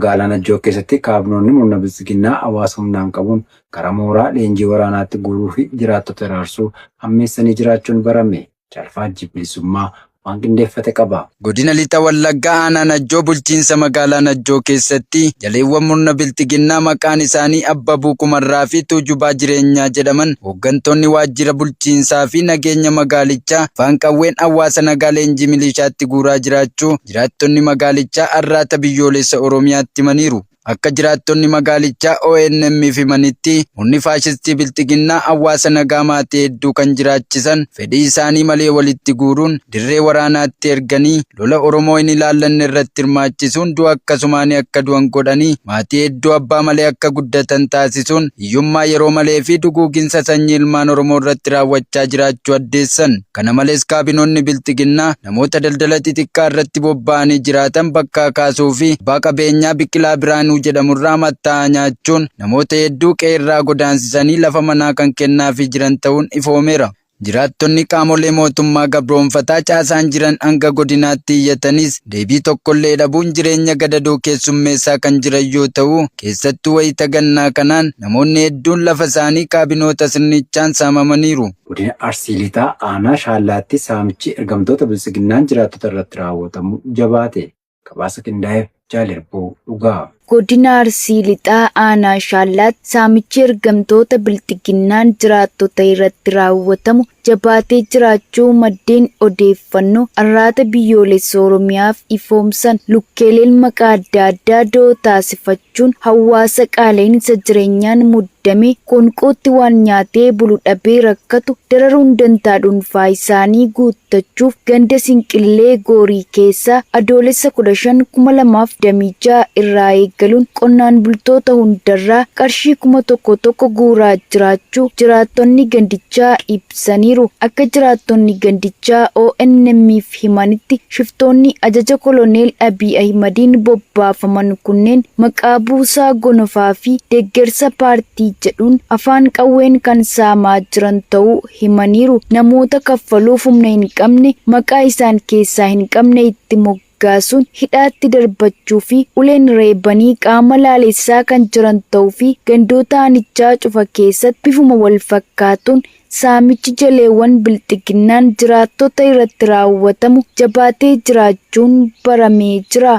Magaalaa Najjoo keessatti kaabinoonni murna Biltsiginnaa hawaasa humnaan qabuun gara mooraa leenjii waraanaatti guuruu fi jiraattota hiraarsuu hammeessanii jiraachuun barame. Jaalfaajjii Bilisummaa waan qindeeffate qaba. Godina Lixa Wallaggaa Aanaa Najjoo bulchiinsa magaalaa Najjoo keessatti jaleewwan murna Bilxiginnaa maqaan isaanii Abbabuu Kumarraa fi Tuujubaa Jireenyaa jedhaman hooggantoonni waajjira bulchiinsaa fi nageenya magaalichaa afaan qawween hawaasa nagaa leenjii milishaatti guuraa jiraachuu jiraattonni magaalichaa Arraata Biyyoolessa Oromiyaatti himaniiru. Akka jiraattonni magaalichaa ONM'f himanitti, murni faashistii Bilxiginnaa hawaasa nagaa maatii hedduu kan jiraachisan fedhii isaanii malee walitti guuruun dirree waraanaatti erganii lola Oromoo hin ilaallanne irratti hirmaachisuun du'a akkasumaanii akka du'an godhanii maatii hedduu abbaa malee akka guddatan taasisuun hiyyummaa yeroo malee fi duguuginsa sanyii ilmaan Oromoo irratti raawwachaa jiraachuu addeessan. Kana malees kaabinoonni Bilxiginnaa namoota daldala xixiqqaa irratti bobba'anii jiraatan bakkaa kaasuu fi abbaa qabeenyaa Biqilaa Biraanuu jedhamurraa matta'aa nyaachuun namoota hedduu qe'eerraa godaansisanii lafa manaa kan kennaafii jiran ta'uun ifoomeera. Jiraattonni qaamolee mootummaa gabroomfataa caasaan jiran hanga godinaatti iyyatanis deebii tokkollee dhabuun jireenya gadadoo keessummeessaa kan jiran yoo ta'u, keessattuu wayita gannaa kanaan namoonni hedduun lafa isaanii kaabinoota sirnichaan saamamaniiru. Godina Arsii Lixaa Aanaa Shaallaatti saamichi ergamtoota Biltsiginnaan jiraattota irratti raawwatamu jabaate. Gabaasa qindaa'eef Jaal Hirbuu Dhugaa. Godina Arsii Lixaa Aanaa Shaallaatti saamichi ergamtoota Bilxiginnaan jiraattota irratti raawwatamu jabaatee jiraachuu maddeen odeeffannoo Arraata Biyyoolessa Oromiyaaf ifoomsan. Lukkeeleen maqaa adda addaa da'oo taasifachuun hawaasa qaala'insa jireenyaan muddame qoonqootti waan nyaatee bulu dhabee rakkatu dararuun dantaa dhuunfaa isaanii guuttachuuf ganda Sinqillee Goorii keessaa Adoolessa 15, 2026 irraa eegaluun qonnaan bultoota hundarraa qarshii 1000 guuraa jiraachuu jiraattonni gandichaa ibsaniiru. Akka jiraattonni gandichaa ONM'f himanitti shiftoonni ajaja Koloneel Abiy Ahimadiin bobbaafaman kunneen maqaa buusaa gonofaa fi deggersa paartii jedhuun afaan qawween kan saamaa jiran ta'uu himaniiru. Namoota kaffaluuf humna hin qabne maqaa isaan keessaa hin qabne itti moggaasuun hidhaatti darbachuu fi uleen reebanii qaama laalessaa kan jiran ta'uu fi gandoota aanichaa cufa keessatti bifuma wal fakkaatuun saamichi jaleewwan Bilxiginnaan jiraattota irratti raawwatamu jabaatee jiraachuun baramee jira.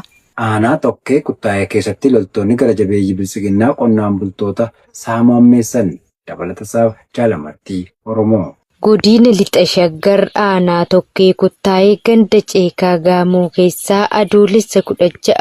Aanaa Tokkee Kuttaayee keessatti loltoonni gara jabeeyyii Biltsiginnaa qonnaan bultoota saamuu hammeessan. Dabalatasaaf Jaal Amartii Oromoo. Godina Lixa Shaggar Aanaa Tokkee Kuttaayee ganda Ceekaa Gaamoo keessaa Adoolessa 16,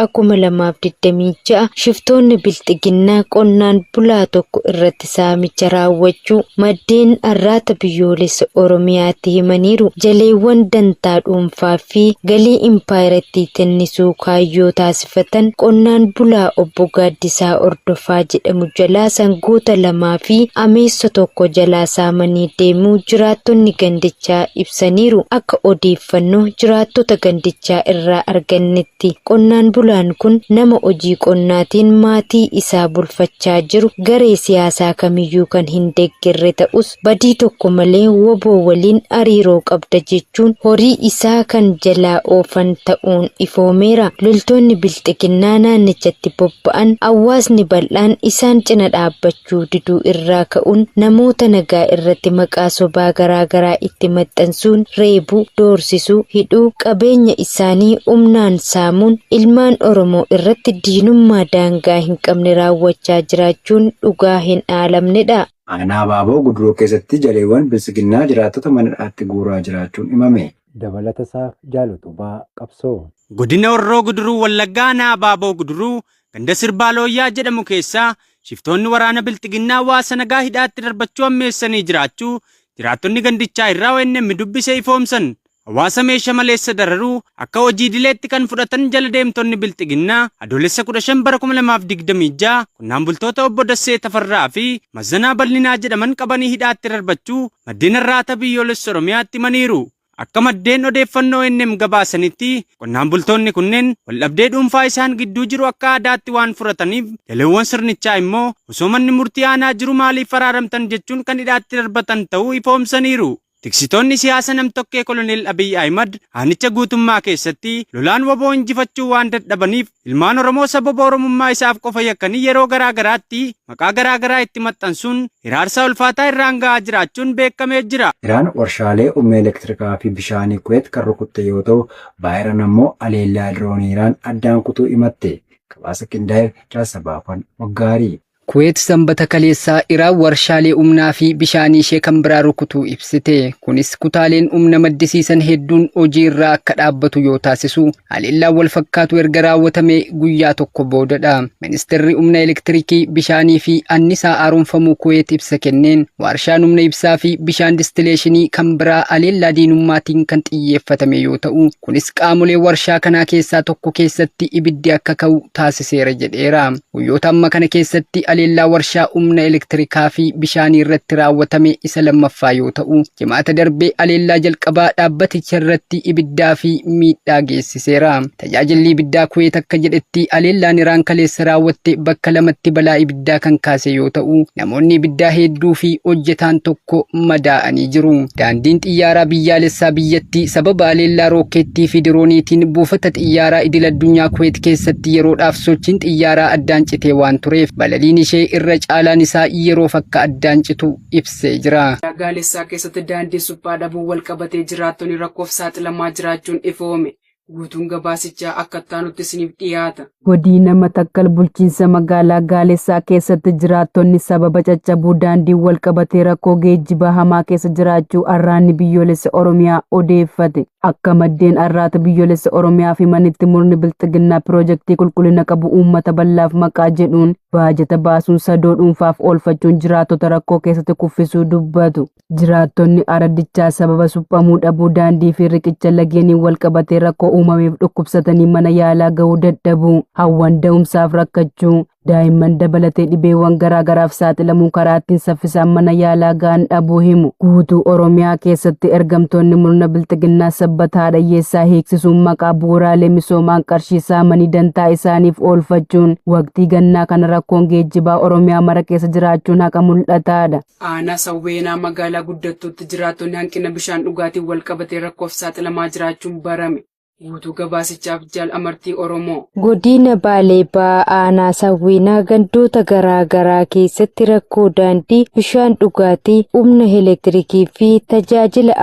2026 shiftoonni Bilxiginnaa qonnaan bulaa tokko irratti saamicha raawwachuu maddeen Arraata Biyyoolessa Oromiyaatti himaniiru. Jaleewwan dantaa dhuunfaa fi galii impaayerattii tinnisuu kaayyoo taasifatan qonnaan bulaa Obbo Gaaddisaa Hordofaa jedhamu jalaa sangoota lamaa fi ameessa tokko jalaa saamanii deemuu jiraattonni gandichaa ibsaniiru. Akka odeeffannoo jiraattota gandichaa irraa argannetti qonnaan bulaan kun nama hojii qonnaatiin maatii isaa bulfachaa jiru garee siyaasaa kamiyyuu kan hin deggerre ta'us badii tokko malee wbo waliin hariiroo qabda jechuun horii isaa kan jalaa oofan ta'uun ifoomeera. Loltoonni Bilxiginnaa naannichatti bobba'an hawaasni bal'aan isaan cina dhaabbachuu diduu irraa ka'uun namoota nagaa irratti maqaa sobaa garaa garaa itti maxxansuun reebuu, doorsisuu, hidhuu, qabeenya isaanii humnaan saamuun ilmaan Oromoo irratti diinummaa daangaa hin qabne raawwachaa jiraachuun dhugaa hin haalamnedha. Aanaa Abaaboo Guduruu keessatti jaleewwan Biltsiginnaa jiraattota mana hidhaatti guuraa jiraachuun himame. Dabalata isaaf Jaal Utubaa Qabsoo. Godina Horroo Guduruu Wallaggaa Aanaa Abaaboo Guduruu ganda Sirbaa Looyyaa jedhamu keessaa shiftoonni waraana Bilxiginnaa hawaasa nagaa hidhaatti darbachuu hammeessanii jiraachuu jiraattonni gandichaa irraa ONM dubbise ifoomsan. Hawaasa meesha maleessa dararuu akka hojii idileetti kan fudhatan jala deemtonni Bilxiginnaa Adoolessa 15 bara 2026 qonnaan bultoota Obbo Dassee Tafarraa fi Mazzanaa Bal'inaa jedhaman qabanii hidhaatti darbachuu maddeen Arraata Biyyoolessa Oromiyaatti himaniiru. Akka maddeen odeeffannoo ONM gabaasanitti qonnaan bultoonni kunneen waldhabdee dhuunfaa isaan gidduu jiru akka aadaatti waan furataniif jaleewwan sirnichaa immoo osoo manni murtii aanaa jiru maaliif araaramtan jechuun kan hidhaatti darbatan ta'uu ifoomsaniiru. Tiksitoonni siyaasa nam-tokkee Koloneel Abiy Ahimad aanicha guutummaa keessatti lolaan wbo injifachuu waan dadhabaniif ilmaan Oromoo sababa Oromummaa isaaf qofa yakkanii yeroo garaa garaatti maqaa garaa garaa itti maxxansuun hiraarsaa ulfaataa irraan ga'aa jiraachuun beekamee jira. Iraan warshaalee humna elektirikaa fi bishaanii Kuweet kan rukutte yoo ta'u, Baahiran ammoo haleellaa diroonii Iraan addaan kutuu himatte. Gabaasa qindaa'eef Jaal Sabaafan Waggaarii. Kuweet Sambata kaleessaa Iraan warshaalee humnaa fi bishaanii ishee kan biraa rukutuu ibsite. Kunis kutaaleen humna maddisiisan hedduun hojii irraa akka dhaabbatu yoo taasisu, haleellaan wal fakkaatu erga raawwatamee guyyaa tokko boodadha. Ministeerri humna elektirikii, bishaanii fi annisaa haaromfamuu Kuweet ibsa kenneen, waarshaan humna ibsaa fi bishaan distileeshinii kan biraa haleellaa diinummaatiin kan xiyyeeffatame yoo ta'u, kunis qaamolee warshaa kanaa keessaa tokko keessatti ibiddi akka ka'u taasiseera jedheera. Guyyoota amma kana keessatti haleellaa warshaa humna elektirikaa fi bishaanii irratti raawwatame isa lammaffaa yoo ta'u, Jimaata darbe haleellaa jalqabaa dhaabbaticha irratti ibiddaa fi miidhaa geessiseera. Tajaajilli ibiddaa Kuweet akka jedhetti haleellaan Iraan kaleessa raawwatte bakka lamatti balaa ibiddaa kan kaase yoo ta'u, namoonni ibiddaa hedduu fi hojjetaan tokko madaa'anii jiru. Daandiin xiyyaaraa biyyaalessaa biyyattii sababa haleellaa rookkeettii fi dirooniitiin buufata xiyyaaraa idil-addunyaa Kuweet keessatti yeroodhaaf sochiin xiyyaaraa addaan citee waan tureef balaliin ishee irra caalaan isaa yeroof akka addaan citu ibsee jira. Gaalessaa keessatti daandii suphaa dhabuun walqabatee jiraattonni rakkoof saaxilamaa jiraachuun ifoome. Guutuun gabaasichaa akka itti aanutti isiniif dhiyaata. Godiina Matakkal bulchiinsa magaalaa Gaalessaa keessatti jiraattonni sababa caccabuu daandiin walqabatee rakkoo geejjibaa hamaa keessa jiraachuu Arraanni Biyyoolessa Oromiyaa odeeffate. Akka maddeen Arraata Biyyoolessa Oromiyaaf himanitti murni Bilxiginnaa piroojektii qulqullina qabu uummata bal'aaf maqaa jedhuun baajata baasuun sadoo dhuunfaaf oolfachuun jiraattota rakkoo keessatti kuffisuu dubbatu. Jiraattonni araddichaa sababa suphamuu dhabuu daandii fi riqicha lageeniin walqabatee rakkoo uumameef dhukkubsatanii mana yaalaa gahuu dadhabuu, hawwan da'umsaaf rakkachuu, daa'imman dabalatee dhibeewwan garaa garaaf saaxilamuu karaa ittiin saffisaan mana yaalaa gahan dhabuu himu. Guutuu Oromiyaa keessatti ergamtoonni murna Bilxiginnaa sabbata haadha hiyyeessaa hiiksisuun maqaa bu'uuraalee misoomaan qarshii saamanii dantaa isaaniif oolfachuun waqtii gannaa kana rakkoon geejjibaa Oromiyaa mara keessa jiraachuun haqa mul'ataadha. Aanaa Sawweenaa magaalaa Guddattuutti jiraattonni hanqina bishaan dhugaatiin walqabatee rakkoof saaxilamaa jiraachuun barame. Guutuu gabaasichaaf Jaal Amartii Oromoo. Godiina Baalee Bahaa Aanaa Sawweenaa gandoota garaa garaa keessatti rakkoo daandii, bishaan dhugaatii, humna elektirikii fi tajaajila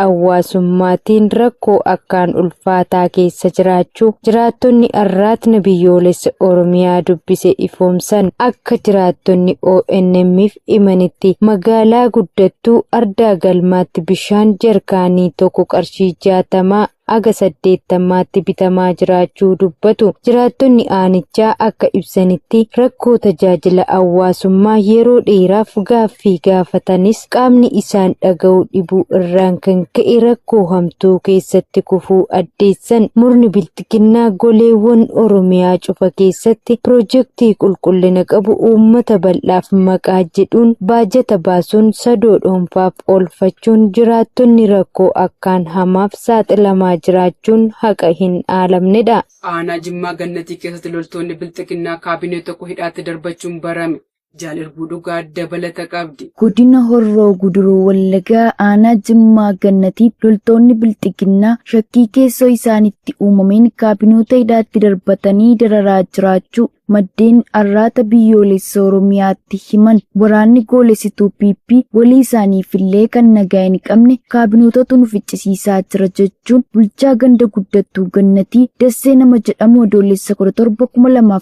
hawaasummaatiin rakkoo akkaan ulfaataa keessa jiraachuu jiraattonni Arraatni Biyyoolessa Oromiyaa dubbise ifoomsan. Akka jiraattonni ONM'f himanitti, magaalaa guddattuu Ardaa Galmaatti bishaan jarkaanii tokko qarshii 60 haga 80tti bitamaa jiraachuu dubbatu. Jiraattonni aanichaa akka ibsanitti, rakkoo tajaajila hawaasummaa yeroo dheeraaf gaaffii gaafatanis qaamni isaan dhaga'u dhibuu irraan kan ka'e rakkoo hamtuu keessatti kufuu addeessan. Murni Bilxiginnaa goleewwan Oromiyaa cufa keessatti pirojektii qulqullina qabu uummata bal'aaf maqaa jedhuun baajata baasuun sadoo dhuunfaaf oolfachuun jiraattonni rakkoo akkaan hamaaf saaxilamaa jiraachuun haqa hin haalamnedha. Aanaa Jimmaa Gannatii keessatti loltoonni Bilxiginnaa kaabinee tokko hidhaatti darbachuun barame. Jaal Irbuu Dhugaa dabalata qabdi. Godina Horroo Guduruu Wallagaa aanaa Jimmaa Gannatiitti loltoonni Bilxiginnaa shakkii keessoo isaanitti uumameen kaabinoota hidhaatti darbatanii dararaa jiraachuu maddeen Arraata Biyyoolessa Oromiyaatti himan. Waraanni goolessituu PP walii isaaniifillee kan nagaa hin qabne kaabinootatu nu ficcisiisaa jira jechuun bulchaa ganda Guddattuu Gannatii Dassee nama jedhamu Adoolessa 17,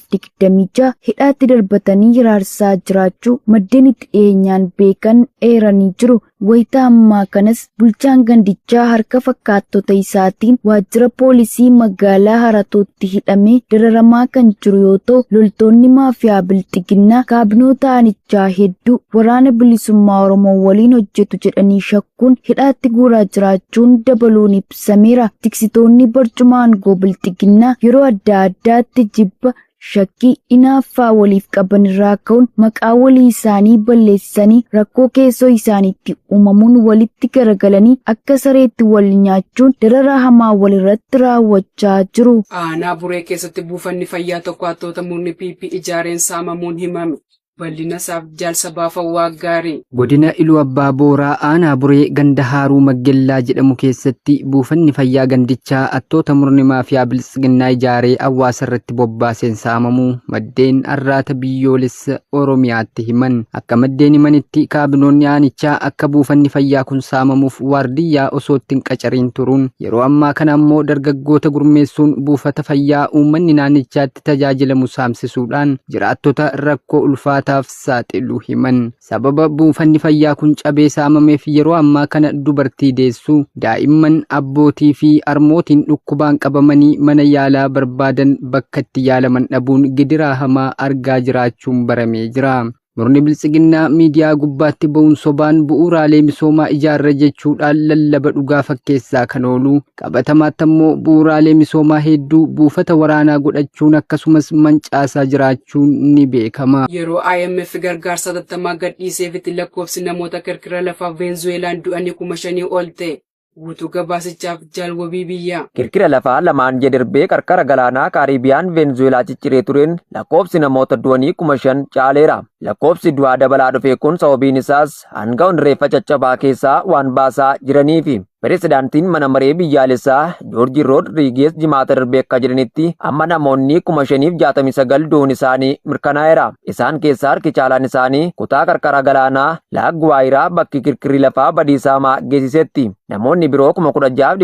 2026 hidhaatti darbatanii hiraarsaa jiraachuu maddeen itti dhiyeenyaan beekan eeranii jiru. Wayita ammaa kanas bulchaan gandichaa harka fakkaattota isaatiin waajjira poolisii magaalaa Haratootti hidhamee dararamaa kan jiru yoo ta'u, loltoonni maafiyaa Bilxiginnaa kaabinoota aanichaa hedduu Waraana Bilisummaa Oromoo waliin hojjetu jedhanii shakkuun hidhaatti guuraa jiraachuun dabaluun ibsameera. Tiksitoonni barcuma aangoo Bilxiginnaa yeroo adda addaatti jibba, Shakkii, inaaffaa waliif qaban irraa ka'uun maqaa walii isaanii balleessanii rakkoo keessoo isaaniitti uumamuun walitti garagalanii akka sareetti wal nyaachuun dararaa hamaa wal irratti raawwachaa jiru. Aanaa Buree keessatti buufanni fayyaa tokko hattoota murni PP ijaareen saamamuun himame. Bal'ina isaaf Jaal Sabaa Waaqgaarii. Godina Iluu Abbaa Booraa aanaa Buree ganda Haaruu Maggellaa jedhamu keessatti buufanni fayyaa gandichaa attoota murni maafiyaa Biltsiginnaa ijaaree hawaasa irratti bobbaaseen saamamuu maddeen Arraata Biyyoolessa Oromiyaatti himan. Akka maddeen himanitti, kaabinoonni aanichaa akka buufanni fayyaa kun saamamuuf waardiyyaa osoo itti hin qacariin turuun, yeroo ammaa kana ammoo dargaggoota gurmeessuun buufata fayyaa uummanni naannichaatti tajaajilamu saamsisuudhaan jiraattota rakkoo ulfaataaf saaxiluu himan. Sababa buufanni fayyaa kun cabee saamameef yeroo ammaa kana dubartii deessu, daa'imman, abbootii fi harmootiin dhukkubaan qabamanii mana yaalaa barbaadan bakka itti yaalaman dhabuun gidiraa hamaa argaa jiraachuun baramee jira. Murni Biltsiginnaa miidiyaa gubbaatti ba'uun sobaan bu'uuraalee misoomaa ijaarra jechuudhaan lallaba dhugaa fakkeessaa kan oolu, qabatamaatti ammoo bu'uuraalee misoomaa hedduu buufata waraanaa godhachuun akkasumas mancaasaa jiraachuun ni beekama. Yeroo IMF gargaarsa hatattamaa gadhiiseefitti lakkoofsi namoota kirkira lafaa Veenzuweelaan du'anii 5,000 ol ta'e. Guutuu gabaasichaaf Jaal Wabii Biyyaa. Kirkira lafaa lamaan ji'a darbee qarqara galaanaa Kaariibiyaan Veenzuweelaa cicciree tureen lakkoofsi namoota du'anii 5,000 caaleera. Lakkoofsi du'aa dabalaa dhufe kun sababiin isaas aanga'oonni reeffa caccabaa keessaa waan baasaa jiraniifi. Pirezidaantiin mana maree biyyaalessaa Joorji Roodriigees Jimaata darbee akka jedhanitti, amma namoonni 5,069 du'uun isaanii mirkanaa'eera. Isaan keessaa harki caalaan isaanii kutaa qarqara galaanaa Laaguwaayiraa bakki kirkirri lafaa badiisaa hamaa geessisetti. Namoonni biroo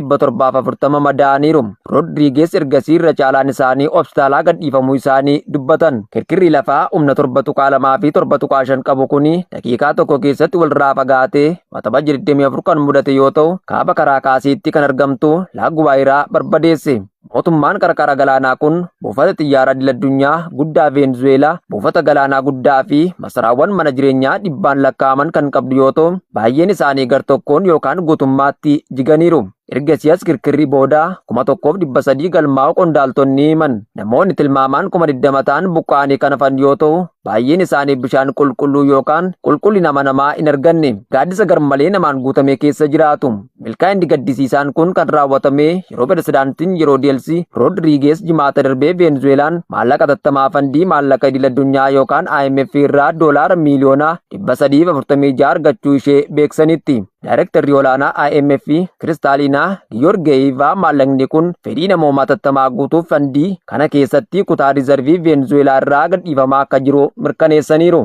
16,740 madaa'aniiru. Roodriigees ergasii irra caalaan isaanii hospitaalaa gadhiifamuu isaanii dubbatan. Kirkirri lafaa humna 7.2 fi 7.5 qabu kuni daqiiqaa tokko keessatti walirraa fagaatee Waxabajji 24 kan mudate yoo ta'u, kaaba Karaakaasiitti kan argamtu Laaguwaayiraa barbadeesse. Mootummaan qarqara galaanaa kun buufata xiyyaara idil-addunyaa guddaa Veenzuweelaa, buufata galaanaa guddaa fi masaraawwan mana jireenyaa dhibbaan lakkaa'aman kan qabdu yoo ta'u, baay'een isaanii gartokkoon yookaan guutummaatti jiganiiru. Ergasii as kirkirri boodaa 1,300 galmaa'uu qondaaltonni himan. Namoonni tilmaamaan 20,000 ta'an buqqa'anii kan hafan yoo ta'u, baay'een isaanii bishaan qulqulluu yookaan qulqullina amanamaa hin arganne. Gaaddisa garmalee namaan guutame keessa jiraatu. Milkaa'inni gaddisiisaan kun kan raawwatame yeroo pirezidaantiin yeroo Deelsi Roodriigees Jimaata darbee Veenzuweelaan maallaqa hatattamaa Fandii Maallaqa Idil Addunyaa yookaan IMF irraa doolaara miiliyoona 346 argachuu ishee beeksanitti. Daayirektarri olaanaa IMF Kiristaaliinaa Giyoorgeeyivaa maallaqni kun fedhii namoomaa hatattamaa guutuuf fandii kana keessatti kutaa riizarvii Veenzuweelaa irraa gadhiifamaa akka jiru mirkaneessaniiru.